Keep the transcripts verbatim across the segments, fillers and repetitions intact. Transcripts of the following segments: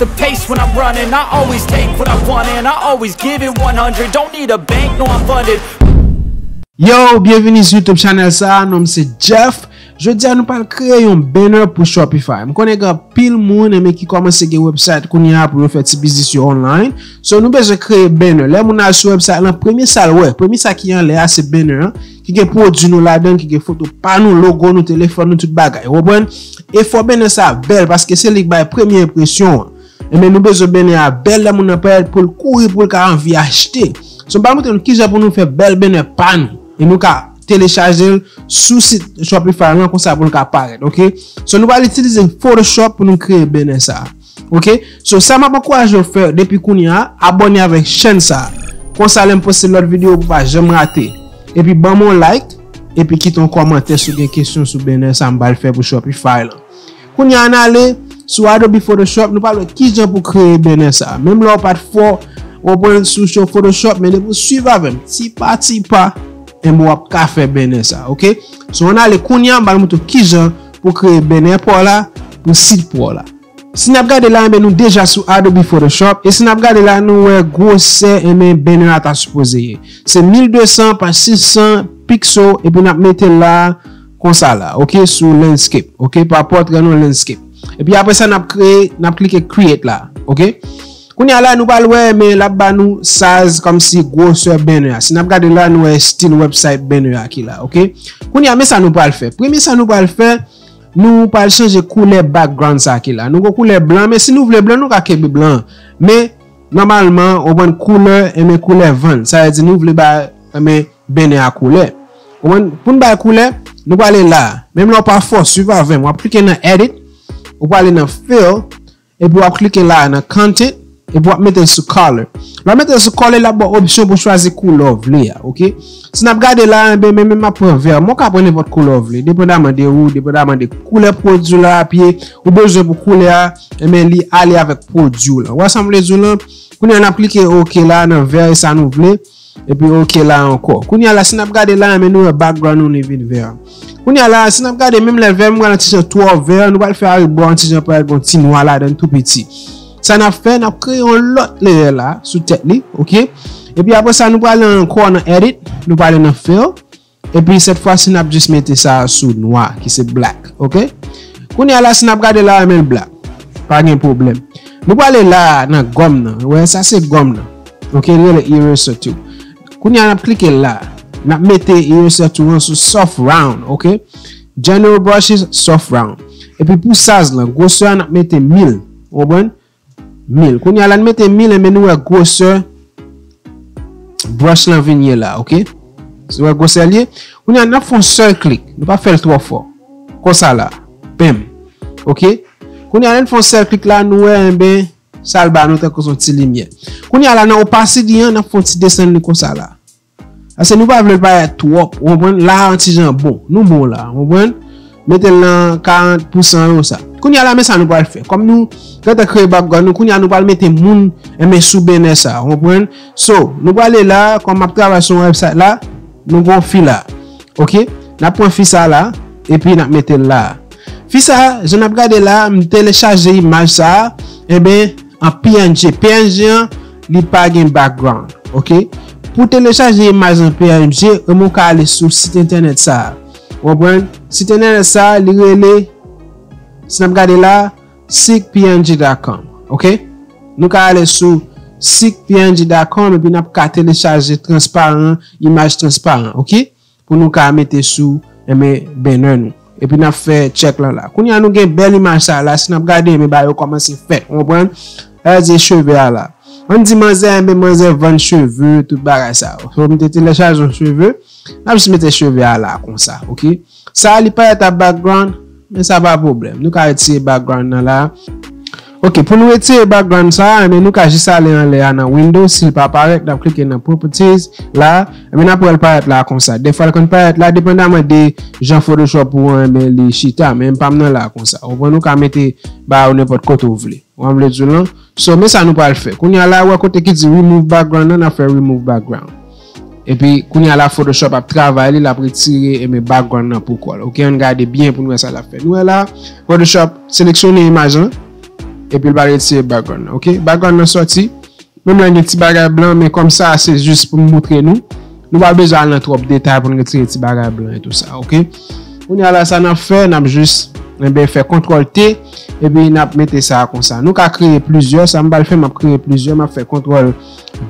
The pace when I'm running, I always take what I want and I always give it one hundred. Don't need a bank, no, I'm funded. Yo, byenvini sou YouTube channel sa, non m se Jeff. Jodi a nou pral kreye yon banner pou Shopify. M konnen gen anpil moun enben ki kòmanse gen website kounye a pou yo fè ti biznis yo online. So nou bezwen kreye banner. Lè moun al sou website lan, premye sa l wè, premye sa ki anlè a se banner an, ki gen pwodui nou ladan, ki gen foto pa nou, logo nou, telefòn nou, tout bagay. Ou konprann? E fò banner sa bèl paske se li k bay premye enpresyon an. Enben nou bezwen banner a bèl, lè moun nan parèt pou l kouri, pou l ka anvi achte. So m pral montre nou kijan pou nou fè bèl banner pa nou. E nou ka telechaje l sou sit Shopify lan konsa pou l ka parèt, oke? So nou pral itilize Photoshop pou nou kreye banner sa. Oke? So sa m ap ankouraje w fè depi kounye a, abòne avèk chèn sa. Konsa lè m poste lòt videyo pou pa janm rate. Epi ban m yon like, epi kite yon kòmantè si w gen kesyon sou banner sa m pral fè pou Shopify lan. Kounye a n ale sou Adobe Photoshop, nou pral wè kijan pou kreye banner sa. Menm lè w pa t fò, w konprann sou show Photoshop, men depi w swiv avè m, ti pa ti pa, enben w ap ka fè banner sa, oke? So ann ale kounye a, m pral montre w kijan pou kreye banner pa w la, pou sit pa w la. Si n ap gade la, enben nou deja sou Adobe Photoshop, e si n ap gade la, nou wè gwosè enben banner a ta sipoze ye. Se mil de san pa sis san pixel, epi n ap mete l la, konsa la, oke, sou landscape, oke, pa pòtrè non, landscape. Epi apre sa, n ap kreye, n ap klike create la, oke. Kounye a la, nou pral wè, men l ap ba nou size kòmsi gwosè banner a. Si n ap gade la, nou wè stil website banner a ki la, oke. Kounye a, men sa nou pral fè. Premye sa nou pral fè, nou pral chanje koulè background sa ki la. Nou gon koulè blan, men si nou vle blan, nou ka kenbe blan. Men nòmalman, ou konprann, koulè, enben koulè vann. Sa vle di nou vle ba, enben, banner a koulè. Ou konprann, pou n ba l koulè, nou prale la. Menm lè w pa fò, swiv avè m. W ap klike nan edit, ou prale nan fill, epi w ap klike la nan content, epi w ap mete l sou color. Lè w mete l sou color, l ap ba w opsyon pou chwazi koulè w vle a, oke? Si n ap gade la, enben, men, men m ap pran vè. Men w ka pran nenpòt koulè w vle, depandaman de ou, depandaman de koulè pwodui w la, epi ou bezwen pou koulè a, enben, li ale avèk pwodui w lan. Ou wè sa m vle di w lan? Kounye a, n ap klike oke la, nan vè, e sa nou vle. Epi oke la ankò. Kounye a la, si n ap gade la, men nou wè background nou li vin vè. Kounye a la, si n ap gade, menm lè vè, m pral yon ti jan twò vè, nou pral fè arebò yon ti jan parèt gon ti nwa ladan l tou piti. Sa n ap fè, n ap kreye yon lòt layer la, sou tèt li, oke? Epi apre sa, nou prale ankò nan edit, nou prale nan fill. Epi sèt fwa si n ap jis mete sa sou nwa, ki se black, oke? Kounye a la, si n ap gade la, men l black. Pa gen pwoblèm. Nou prale la nan gòm nan. Wè, sa se gòm nan. Oke, li rele eraser tool. Kounye a n ap klike la. N ap mete eraser tool lan sou soft round, oke? General brushes, soft round. Epi pou size lan, gwosè a n ap mete mil. Ou konprann? Mil. Kounye a la n mete mil, enben nou wè gwosè brush lan vin ye la, oke? Se wè gwosè l ye. Kounye a n ap fè yon sèl klik. Nou pa fè l twò fò. Konsa la. Penm. Oke? Kounye a lè n fè yon sèl klik la, nou wè, enben, sa l ba nou tankou se yon ti limyè. Kounye a la nan opacity an, n ap fè yon ti desann li konsa la. Paske nou pa vle l parèt twòp, ou konprann? La a yon ti jan bon. Nou bon la, ou konprann? Mete l nan karant pousan yo sa. Kounye a la, men sa nou pral fè. Kòm nou gentan kreye background nou, kounye a nou pral mete moun enben sou banner sa, ou konprann? So, nou prale la, kòm m ap travay sou yon website la, nou gon fi la. Oke? N ap pran fi sa la, epi n ap mete l la. Fi sa, jan n ap gade la, m telechaje imaj sa, enben, an P N G. P N G an, li pa gen background, oke? Pou telechaje imaj an P N G, ou ka ale sou sit entènèt sa. Ou konprann? Sit entènèt sa, li rele, si n ap gade la, seek P N G dot com, oke? Nou ka ale sou seek P N G dot com epi n ap ka telechaje transparan, imaj transparan, oke? Pou nou ka mete sou, enben, banner nou. Epi n ap fè check lan la. Kounye a nou gen bèl imaj sa la, si n ap gade, enben, bagay yo kòmanse fèt, ou konprann? Sa vle di cheve a la. Ann di manzè, enben, manzè vann cheve, tout bagay sa yo. So, m te telechaje yon cheve, n ap jis mete cheve a la konsa, oke? Sa a, li parèt ap background, men sa pa pwoblèm. Nou ka retire background nan la. Oke, pou nou retire background sa a, enben, nou ka jis ale anlè a nan Windows, si l pa parèt, n ap klike nan Properties la, enben, n ap wè l parèt la konsa. Dèfwa, l konn parèt la, depandaman de jan Photoshop ou an, enben, li chita, men pa m nan la konsa. Ou konprann, ou ka mete ba yo nenpòt kote w vle. Ou konprann m vle di w lan? So, men sa nou pral fè. Kounye a la, wè kote ki di remove background lan, n ap fè remove background. Epi, kounye a la, Photoshop ap travay li, l ap retire, enben, background nan pou kò l. Oke, ann gade byen pou n wè sa l ap fè. Nou wè la, Photoshop seleksyone imaj lan. epi l pral retire background nan, ok? Background nan sòti. Menm lè gen ti bagay blan, men kòm sa se jis pou m moutre nou. Nou pa bezwen al nan twòp detay pou n retire ti bagay blan e tou sa, ok? Kounye a la, sa n ap fè, n ap jis, enben, fè kontwòl T, epi n ap mete sa konsa. Nou ka kreye plizyè, sa m pral fè, m ap kreye plizyè, m ap fè kontwòl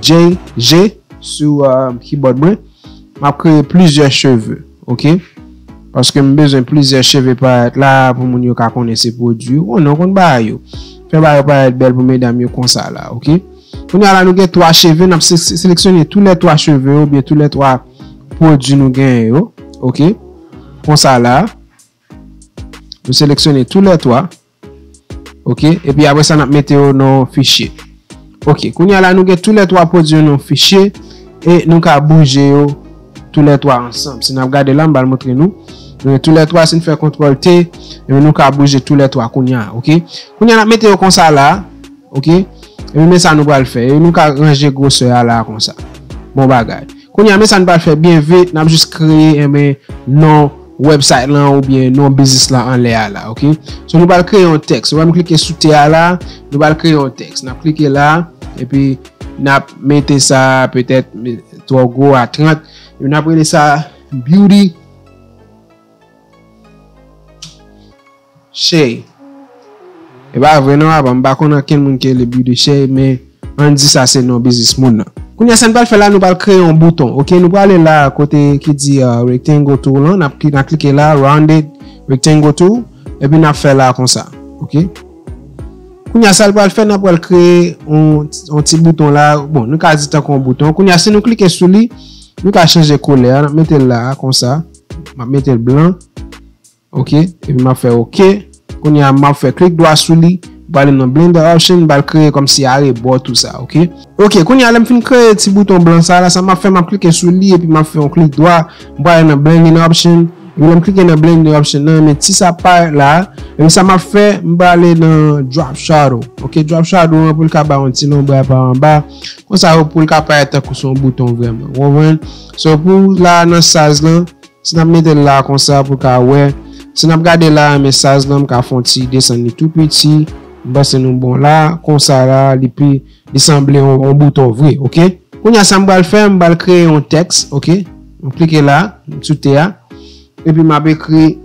J, J sou, euh, keyboard mwen. M ap kreye plizyè cheve, ok? Paske m bezwen plizyè cheve parèt la pou moun yo ka konnen se pwodui yo. Ou konnen, ou konn bagay yo. Fè bagay yo parèt bèl pou medam yo konsa la, ok? Kounye a la, nou gen twa cheve, n ap se-, se-, seleksyone tou lè twa cheve yo, oubyen tou lè twa pwodui nou genyen yo, ok? Konsa la, nou seleksyone tou lè twa, ok? Epi apre sa, n ap mete yo nan yon fichye. Ok, kounye a la, nou gen tou lè twa pwodui yo nan yon fichye, e nou ka bouje yo tou lè twa ansanm. Si n ap gade la, m pral montre nou. Nou gen tou lè twa, si n fè kontwòl T, epi nou ka bouje tou lè twa kounye a, ok? Kounye a, n ap mete yo konsa la, ok? Epi men sa nou pral fè. E nou ka ranje gwosè a la konsa. Bon bagay. Kounye a, men sa nou pral fè byen vit, n ap jis kreye, enben, non website lan oubyen non biznis lan anlè a la, ok? So, nou pral kreye yon tèks. Ou wè m klike sou T a la, nou pral kreye yon tèks. N ap klike la, epi n ap mete sa petèt twò gwo a trant. Epi n ap rele sa Beauty Shay. E pa vre non, apa, m pa konn ankenn moun ki rele Beauty Shay, men ann di sa se non biznis moun nan. Kounye a, sa n pral fè la, nou pral kreye yon bouton, ok? Nou pral ale la kote ki di, uh, rectangle tool lan, n ap kli-, n ap klike la, rounded rectangle tool, epi n ap fè la konsa, ok? Kounye a, sa l pral fè, n ap pral kreye yon, yon ti bouton la, bon, nou ka di tankou yon bouton. Kounye a, si nou klike sou li, nou ka chanje koulè a, n ap mete l la konsa, m ap mete l blan. Ok, epi m ap fè ok. Kounye a, m ap fè klik dwa sou li, m prale nan Blender Option, m pral kreye kòmsi arebò tou sa, ok? Ok, kounye a, lè m fin kreye ti bouton blan sa la, sa m ap fè, m ap klike sou li, epi m ap fè yon klik dwa, m prale nan Blending Option, epi lè m klike nan Blending Option nan, men ti sa parèt la, epi sa m ap fè, m prale nan Drop Shadow, ok? Drop Shadow an pou l ka ba yon ti lonbray pa anba, konsa pou l ka parèt tankou se yon bouton vrèman, ou konprann? So, pou la nan size lan, si n ap mete l la konsa pou ka wè. Si n ap gade la, men size lan, m ka fè yon ti desann li tou piti. M panse nou bon la. Konsa la, li pi, li sanble yon, yon bouton vre, ok? Kounye a, sa m pral fè, m pral kreye yon tèks, ok? M klike la, sou T a. Epi m ap ekri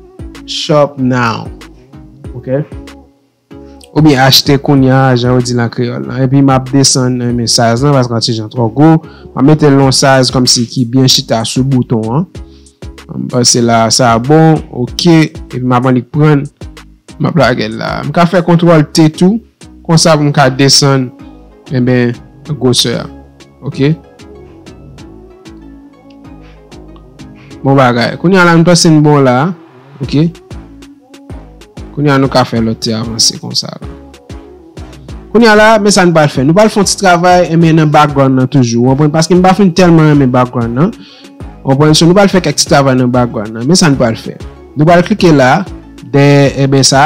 shop now, ok? Oubyen achte kounye a, jan yo di l an kreyòl lan. Epi m ap desann, eh, men size lan, paske yon ti jan twò gwo. M ap mete l yon size kòmsi ki byen chita sou bouton an. M panse la, sa bon, ok. Epi m ap annik pran, m ap lage l la. M ka fè kontwòl T tou, konsa pou m ka desann, enben, gwosè a. Ok? Bon bagay. Kounye a la, m panse n bon la. Ok? Kounye a, nou ka fè lòt ti avanse konsa la. Kounye a la, men sa n pral fè. Nou pral fè yon ti travay, enben, nan background nan toujou. Ou konprann? Paske m pa fin tèlman renmen background nan. Ou konprann? So, nou pral fè kèk ti travay nan background nan. Men sa n pral fè. Nou pral klike la, dèyè, enben, sa.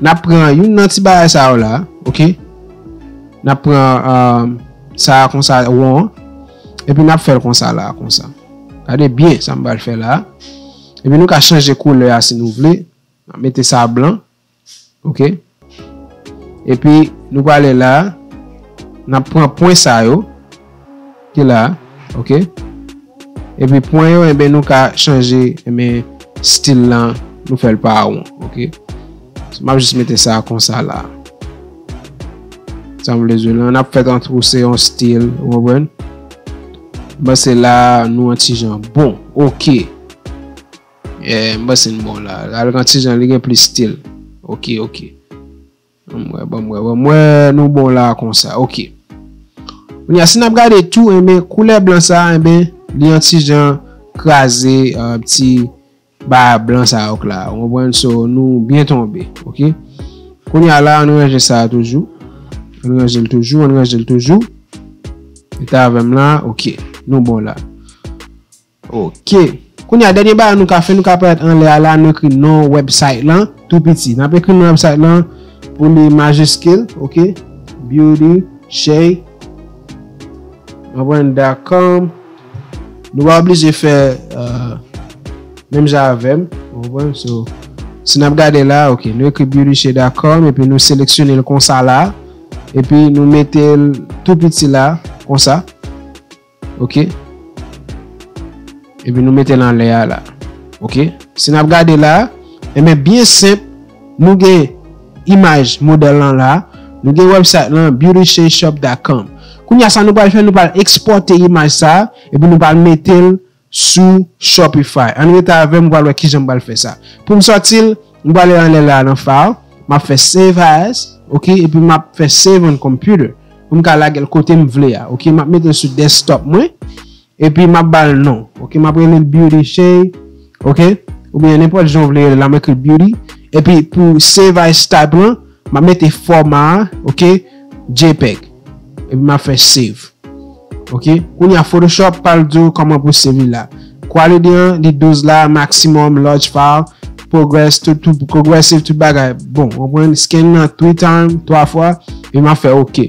N ap pran youn nan ti bagay sa yo la. Ok? N ap pran, euh, sa a konsa, won an. Epi n ap fè l konsa la, konsa. Gade byen sa m pral fè la. Epi nou ka chanje koulè a si nou vle. N ap mete sa blan. Ok. Epi nou prale la. N ap pran pwen sa yo. Ki la. Ok. Epi pwen yo, enben nou ka chanje, enben stil lan, nou fè l pa won. Ok. So, m ap jis mete sa konsa la. Sa m vle di w lan, n ap fè tankou se yon stil, ou konprann? M panse la, nou yon ti jan bon. Ok. Yeah, m panse n bon la. La, l gen ti jan, li gen plis stil. Ok, ok. Ban m wè, ban m wè, ban m wè, nou bon la konsa. Ok. Kounye a, si n ap gade tou, enben, koulè blan sa, enben, li yon ti jan kraze, euh, ti ba blan sa yo k la. Ou konprann? So, nou byen tonbe, ok? Kounye a la, ann ranje sa a toujou. Ann ranje l toujou, ann ranje l toujou. Rete avè m la, ok. Nou bon la. Ok. Kounye a, dènye bagay nou ka fè, nou ka parèt anlè a la, nou ekri non website lan, tou piti. N ap ekri non website lan pou li majiskil, ok? Beauty Shay. Ou konprann, dot com. Nou pa oblije fè, euh, menm jan avè m. Ou konprann? So, Si n ap gade la, ok, nou ekri beautyshea dot com epi nou seleksyone l konsa la. Epi nou mete l tou piti la, konsa. Ok. Epi nou mete l anlè a la. Ok. Si n ap gade la, enben byen senp, nou gen imaj modèl lan la, nou gen website lan beautyshea shop dot com. Kounye a sa nou pral fè, nou pral ekspòte imaj sa, epi nou pral mete l sou Shopify. Ann rete avè m, m pral wè kijan m pral fè sa. Pou m sòti l, m pral ale anlè la nan file, m ap fè save as, ok, epi m ap fè save on computer. Pou m ka lage l kote m vle a, ok, m ap mete l sou desktop mwen, epi m ap ba l non, ok, m ap rele l beautyshea, ok, oubyen nenpòt jan w vle rele l la, m ekri beauty, epi pou save as type lan, m ap mete fòma a, ok, jpeg, epi m ap fè save. Ok, kounye a Photoshop pral di w kòman pou save li la. Quality an, li douz la, maximum, large file, progress, tout, tout, progressive, tout bagay. Bon, w konprann, scan nan three time, twa fwa, e m ap fè ok.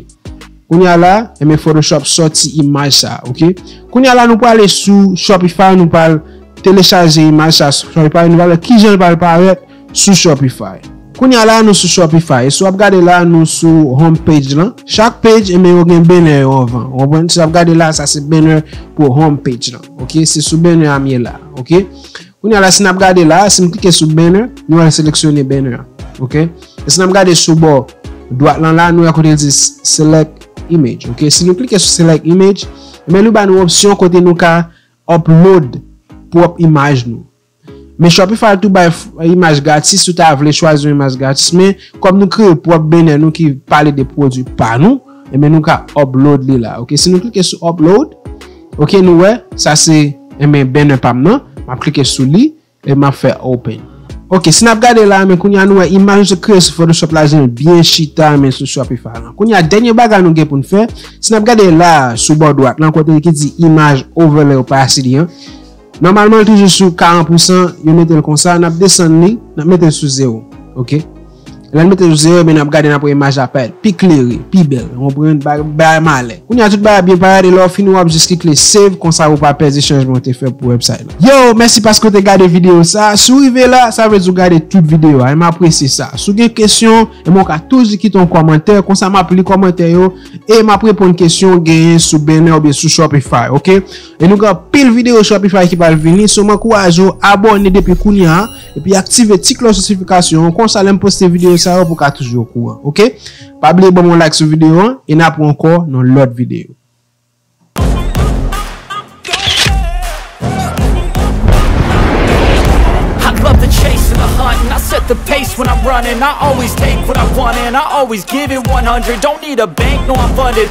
Kounye a la, enben Photoshop sòti imaj sa, ok? Kounye a la, nou prale sou Shopify, nou pral telechaje imaj sa sou Shopify, nou pral wè kijan l pral parèt sou Shopify. Kounye a la, nou sou Shopify. E si w ap gade la, nou sou home page lan. Chak page, enben, yo gen banner yo anvan. Ou konprann? Si w ap gade la, sa se banner pou home page lan. Ok? Se sou banner a m ye la. Ok? Kounye a la, si n ap gade la, si m klike sou banner, nou al seleksyone banner a. Ok? E si n ap gade sou bò dwat lan la, nou wè kote l di select image. Ok? Si nou klike sou select image, enben, li ba nou opsyon kote nou ka upload pwòp imaj nou. Men Shopify tou bay f- imaj gratis si w ta vle chwazi yon imaj gratis. Men kòm nou kreye pwòp banner nou ki pale de pwodui pa nou, enben nou ka upload li la. Ok, si nou klike sou upload, ok, nou wè, sa se, enben, banner pa m nan. M ap klike sou li e m ap fè open. Ok, si n ap gade la, men kounye a nou wè imaj nou te kreye sou Photoshop la, jan l byen chita, men sou Shopify lan. Kounye a, dènye bagay nou gen pou n fè, si n ap gade la, sou bò dwat lan, kote ki di imaj overlay opacity an, nòmalman, li toujou sou karant pousan, yo mete l konsa, n ap desann li, n ap mete l sou zewo. Ok? Lè n mete l sou zewo, ebyen, n ap gade, n ap wè imaj la parèt pi klere, pi bèl. Ou konprann? Ba- Bagay malè. Kounye a, tout bagay byen parèt, e lè w fini, w ap jis klik save, konsa ou pa pèdi chanjman w te fè pou website lan. Yo, mèsi paske w te gade videyo sa. Si w rive la, sa vle di w gade tout videyo a, e m apresye sa. Si w gen kesyon, ebyen, w ka toujou kite yon kòmantè, konsa m ap li kòmantè yo, e m ap reponn kesyon w genyen sou banner oubyen sou Shopify, ok? E nou gen anpil videyo Shopify ki pral vini, so m ankouraje w abòne depi kounye a, epi aktive ti klòch notifikasyon an, konsa lè m poste videyo sa yo, pou w ka toujou okouran, ok? Pa bliye ban m yon like sou videyo an, e n ap wè ankò nan lòt videyo. I love the chase and the hunt, and I set the pace when I'm running. I always take what I want, and I always give it one hundred. Don't need a bank, no, I'm funded.